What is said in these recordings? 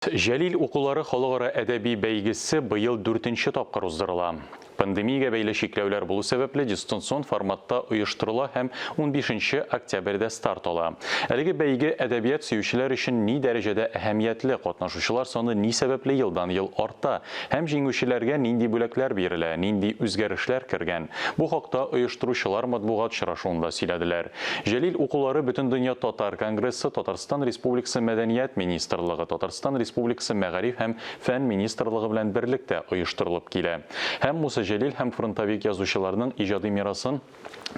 Җәлил укулары халыкара әдәби бәйгесе быел дүртенче тапкыр уздырыла. Пандемиягә бәйле чикләүләр булу сәбәпле, дистанцион форматта оештырыла һәм унбишенче октябрьдә старт ала. Әлеге бәйге әдәбият сөючеләр өчен ни дәрәҗәдә әһәмиятле, катнашучылар саны ни сәбәпле елдан-ел арта һәм җиңүчеләргә нинди бүләкләр бирелә, нинди үзгәрешләр кергән? Бу хакта оештыручылар матбугат очрашуында сөйләделәр. Җәлил укулары Бөтендөнья татар конгрессы, Татарстан Республикасы Мәдәният министрлыгы, Татарстан Республикасы Мәгариф һәм фән министрлыгы белән берлектә оештырылып килә. Һәм Муса Җәлил һәм фронтовик язучыларның иҗади мирасын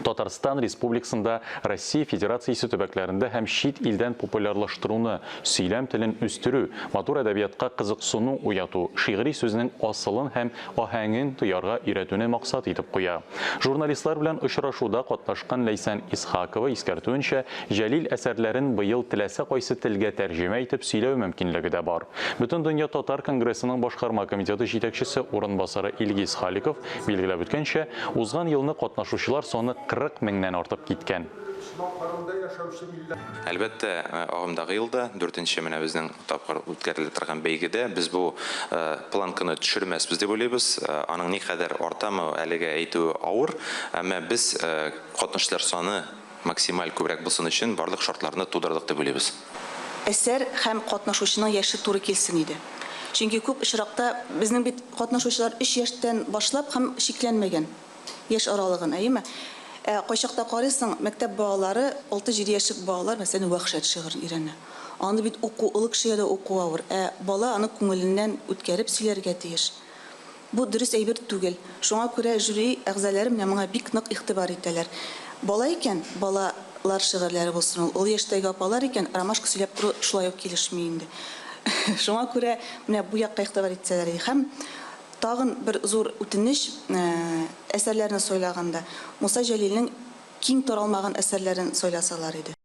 Татарстан Республикасында, Россия Федерациясе төбәкләрендә һәм чит илдән популярлаштыруны, сөйләм телен үстерү, матур әдәбиятка кызыксыну уяту, шигъри сүзнең асылын һәм аһәңен тоярга өйрәтүне максат итеп куя. Журналистлар белән очрашуда катнашкан Ләйсән Исхакова искәртүенчә, Җәлил әсәрләрен быел теләсә кайсы телгә тәрҗемә итеп сөйләү мөмкинлеге дә бар. Бөтендөнья татар конгрессының башкарма комитеты җитәкчесе урынбасары Илгиз Халиков билгеләп үткәнчә, узган елны катнашучылар саны 40 меңнән артып киткән. Әлбәттә, агымдагы елда, дүртенче менә безнең тапкыр үткәрелә торган бәйгедә без бу планканы төшермәсбез дип уйлыйбыз. Аның никадәр артамы, әлегә әйтүе авыр, әмма без катнашучылар саны максималь күбрәк булсын өчен барлык шартларны тудырдык дип уйлыйбыз. Әсәр һәм катнашучының яше туры килсен иде. Чөнки күп очракта безнең бит катнашучылар өч яшьтән башлап һәм чикләнмәгән. Яшь аралыгын, әйеме? Ә кайчакта карыйсың, мәктәп балалары, алты-җиде яшьлек балалар, мәсәлән, Вәхшәт шигырен өйрәнә. Аны бит уку, олы кешегә дә уку авыр, ә бала аны күңеленнән үткәреп сөйләргә тиеш. Бу дөрес әйбер түгел. Шуңа күрә жюри әгъзалары менә моңа бик нык игътибар итәләр. Бала икән, балалар шигырьләре булсын ул, олы яшьтәге апалар икән, ромашка сөйләп тору шулай ук килешми инде. Шуңа күрә менә бу якка игътибар итсәләр иде. Һәм Тагын бер зур үтенеч, әсәрләрне сайлаганда, Муса Җәлилнең киң таралмаган әсәрләрен сайласалар иде.